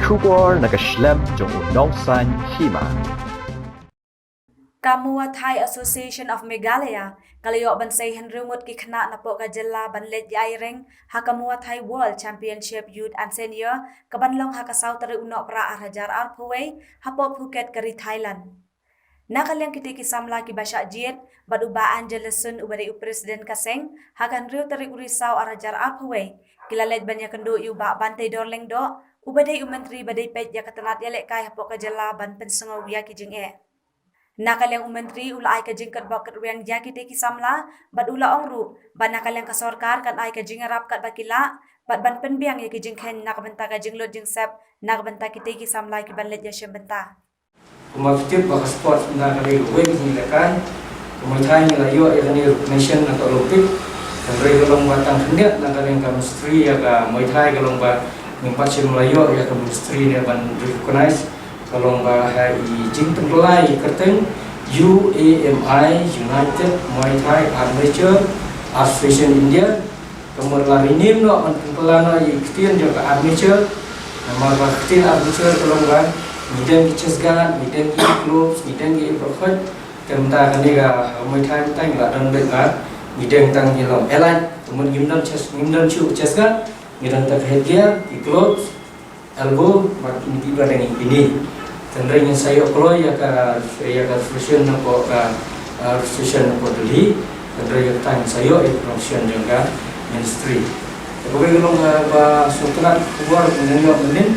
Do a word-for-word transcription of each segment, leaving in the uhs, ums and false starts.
Khubor na ka shlem jong u nongsan hima. Ka Muay Thai Association of Meghalaya ka la ïoh ban sei hynriew ngut ki khynnah napoh ka jylla ban leit ïa ïa reng ha ka Muay Thai World Championship Youth and Senior ka ban long ha ka saw tarik u Nohprah ar hajar arphew wei hapoh Phuket ka ri Thailand. Na ka liang kitei ki samla kiba shah jied bad u Bah Angelus Sun uba dei u president ka seng, ha ka hynriew tarik u Risaw ar hajar arphew wei ki la leit ban ïakynduh ïa u Bah Banteidor Lyngdoh uba dei u myntri ba dei peit ïa ka tnat ïalehkai hapoh ka jylla ban pynsngew ïa ki jingeh. Na ka liang u myntri u la ai ka jingkyrpad kyrwiang ïa kitei ki samla bad u la ong ruh ba na ka liang ka sorkar kan ai ka jingïarap katba ki lah bad ban pynbiang ïa ki jingkheiñ na ka bynta ka jinglut jingsep na ka bynta kitei ki samla kiban leit ïashim bynta. Kumba phi tip ba ka sports mynta ka dei kawei ka jingïalehkai. Ka Muay Thai ngi la ïoh ïa kane recognition na ka Olympic. Hynrei ka long ba tang khyndiat na ka liang ka ministry ïa ka Muay Thai ka long ba ngim pat shym la ïoh ïa ka ministry ne ban recognize. Ka long ba ha i jingpynkylla i kyrteng U A M I, United Muay Thai Amateur Association India. Ka mut la rename noh ban pynkylla noh ïa i ktien jong ka armature. Namar ba ka ktien armature ka long ba ngi deng ki chest guard, ngi deng ki gloves, ngi deng ki uppercut. Te mynta kane ka Muay Thai mynta ngi la don beit ba ngi deng tang ki long elite. Ka mut ngim don chest, ngim don shuh chest guard, ngi don tang ka headgear, ki gloves, elbow, bad kine ki ba dang ïa kine. Hynrei ngin sa ïoh kloi ïa ka, ïa ka resolution napoh ka, ah, resolution napoh Delhi. Hynrei ïa kata ngin sa ïoh ïa ka resolution jong ka ministry. Te kawei ka long, ah, ba sngewtynnat khubor ngin ïoh mynnin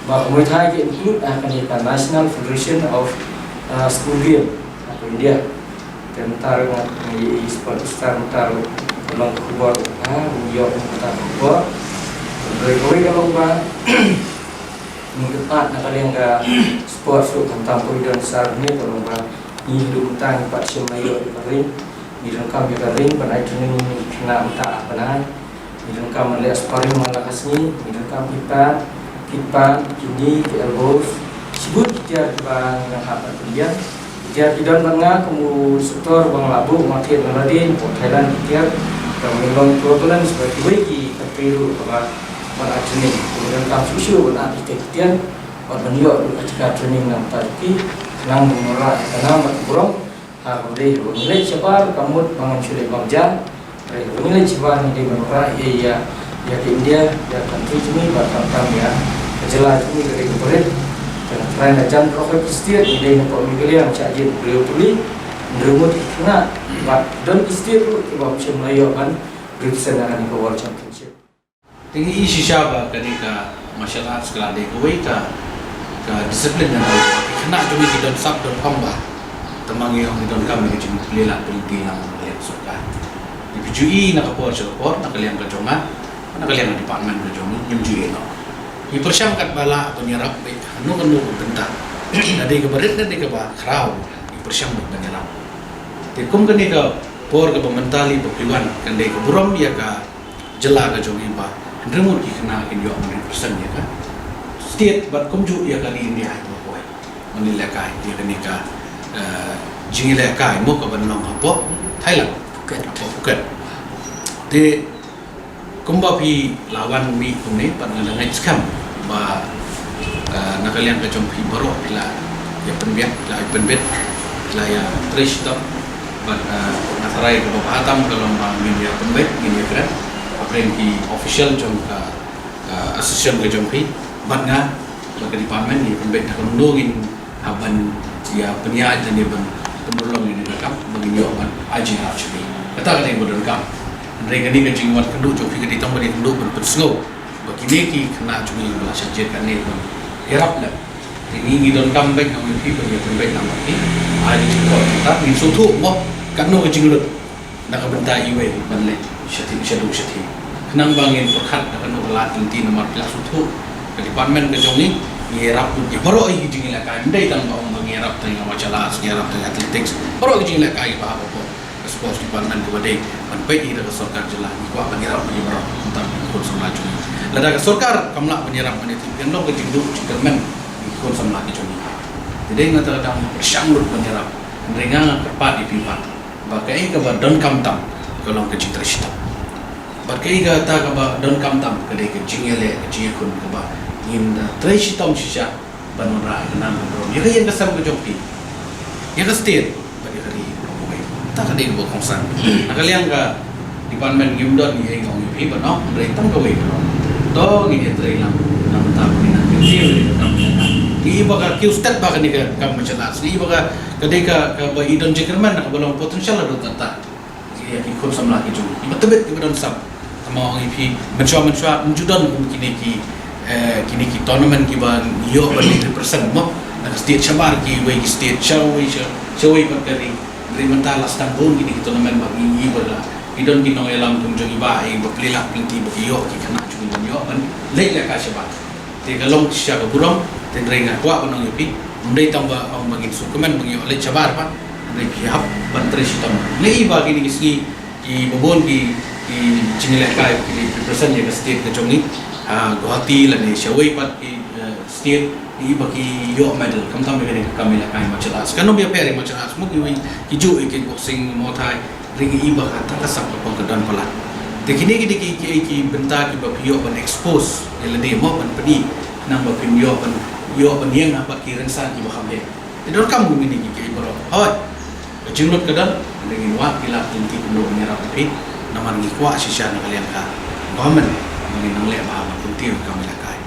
ba ka Muay Thai ka include ha kane ka National Federation of, ah, School Game ha ka India. Te mynta ruh nga i sport star mynta ruh ka long ka khubor, ha, u ïoh mynta ka khubor. Hynrei kawei ka long ba ngi kyrpad na ka liang ka sport ruh khamtam kawei don sar ne ka long ba ngi haduh mynta ngi pat shym la ïoh ïa ka ring. Ngi donkam ïa ka ring ban ai training ïa ki khynnah mynta ar bnai. Ngi donkam ban leh sparring man la ka sngi, ngi donkam ki pad, ki pad, ki knee, ki elbows. Shibun ki tiar kiba ngi dang hap ban pynbiang. Ki tiar ki don bad nga kum u instructor ba nga la buh market na lade napoh Thailand ki tiar. Ka ngi long equivalent ba kiwei ki country ruh kaba ban ai training. Ngi donkam shuh shuh ban ai ki tiar. Bad ban ïoh ruh ka jaka training na bynta jong ki. Khnang ban wanrah ïa ka nam bad ka burom. Ha kaba dei haba ngi leit shabar ka mut ba ngam shu leit bam ja. Hynrei haba ngi leit shabar ngi dei ban wanrah ïa, ïa, ïa ka India, ïa ka country jong ngi bad khamtam ïa ka jylla jong ngi ka dei kaba rit. Te nga tharai na jan baroh ki state ngi dei na pdeng Meghalaya, shah jied briew puli, hynriew ngut ki khynnah bad don ki state ruh kiba ym shym la ïoh ban represent ha kane ka World Championship. Te ngi i shisha ba kane ka martial arts ka la dei kawei ka, ka discipline na ka khynnah jong ngi ki don sap don pang ba. Te ma ngi ong ngi donkam ïa ka jingpynlait pynlait na ka liang sorkar. Ngi phi ju i na ka por sha ka por na ka liang ka jong nga, na ka liang ka department ka jong ngi ngim ju i noh. Ngi pyrshang katba lah ban ïarap beit hano hano ka bynta. Ka dei kaba rit na dei kaba khraw ngi pyrshang beit ban ïarap. Te kum kane ka por kaba mynta lei ba phi wan kan dei ka burom ïa ka jylla ka jong ngi ba hynriew ngut ki khynnah kin ïoh ban represent ïa ka state bad kumjuh ïa ka ri India hi baroh. Ban ïalehkai ïa kane ka, eh, jingïalehkai mo ka ban long hapoh Thailand. Phuket. Hapoh Phuket. Te kumba phi la wan mih kumne pat nga la ngeit skhem ba, eh, na ka liang ka jong phi baroh phi la ïa pynbiang, phi la ïa pynbit, phi la ïa trei shitom. Bad, eh, nga tharai kaba bha tam ka long ba ngin ïa pynbeit, ngin ïa kren hapdeng ki official jong ka, eh, association ka jong phi. Bad nga bad ka department ngin ïa pynbeit na ka mano ngin hap ban ïa pynïaid lane ban pynurlong ïa kane ka kam ba ngin ïoh ban ai jingïarap sha phi. Kata ka dei ba donkam. Hynrei kane ka jingwan kynduh jong phi ka dei tang ban ïa kynduh ban pynsngew ba kine ki khynnah jong ngi ba la shah jied kane ban ïarap lem. Te ngi ngi donkam beit, nga ong ïa phi, ban ïa pynbeit namar phi. Ai ki jingkor jingkor, ngin sngewthuh mo katno ka jinglut na ka bynta iwei ban leit shathie shaduh shathie. Khnang ba ngin pyrkhat da kano ka lad lynti namar phi la sngewthuh ka department ka jong ngi, ngi ïarap ïa baroh ki jingïalehkai, ym dei tang ba ong ba ngi ïarap tang ïa martial arts, ngi ïarap tang ïa athletics, baroh ki jingïalehkai kiba hap hapoh ka sports department kaba dei ban peit ïa ka sorkar jylla, ngi kwah ban ïarap ïa baroh, khamtam ki khun samla jong ngi. Lada ka sorkar kam lah ban ïarap ban ïa, kan long ka jingduh jingkyrmen ïa ki khun samla ki jong ngi. Te dei na kata ka daw ngi pyrshang lut ban ïarap. Hynrei nga nga kyrpad ïa phi pat ba kaei kaba donkam tam ka long ka jingtrei shitom. Bad kaei kata kaba donkam tam ka dei ka jingïaleh, ka jingïakhun kaba ngin da trei shitom shisha ban wanrah ïa ka nam ka burom ïa ka ïing ka sem ka jong phi, ïa ka state bad ïa ka ri baroh kawei. Kata ka dei kaba kongsan. Na ka liang ka department ngim don ei ei nga ong ïa phi ban ong, hynrei tang kawei ka long. To ngin ïatrei lang na ka bynta ba ngin nang kyntiew ïa ka kam ka kam. Ngi i ba ka kiew stet ba kane ka kam martial arts, ngi i ba ka, ka dei ka, kaba i don jingkyrmen, kaba long potential haduh katta ïa ki khun samla ki jong ngi, kiba tbit, kiba don sam. Tang ba ong ïa phi, mynshuwa mynshuwa ym ju don kum kine ki, eh, kine ki tournament kiba ïoh ban represent mo na ka state shabar kiwei ki state, shawei sha, shawei pat ka ri. Hynrei mynta la sdang bun kine ki tournament ba ngi i ba la, ki don ki nongïalam kum jong i Bah, i Bah Pleilah Plenty, ba ki ïoh ki khynnah jong ngi ban ïoh ban leit lehkai shabar. Te ka long shisha ka burom. Te hynrei nga kwah ban ong ïa phi, ym dei tang ba ong ba ngin sngewkmen ba ngin ïoh leit shabar pat, hynrei phi hap ban trei shitom. Ngi i ba kine ki sngi kiba bun ki, ki jingïalehkai ki represent ïa ka state ka jong ngi ha Guwahati lane shawei pat ki, eh, state, ngi i ba ki ïoh medal, khamtam ïa kane ka kam ïalehkai martial arts. Kan ym ïapher ïa martial arts mo, kiwei ki juh ïa kickboxing, Muay Thai, hynrei ngi i ba kata ka sap ka pang ka don palat. Te kine ki dei ki, ki, ki bynta kiba phi ïoh ban expose ïa lade mo, ban pyni, khnang ba phin ïoh ban, ïoh ban ïeng ha bad ki rynsan kiba kham heh. Te donkam kum kine ki, ki baroh. Hooid, ka jinglut ka don, hynrei ngin wad ki lad ki lynti kumno ban ïarap ïa phi. Namar ngi kwah shisha na ka liang ka government ba ngin nang leh bha ban kyntiew ïa ka kam ïalehkai.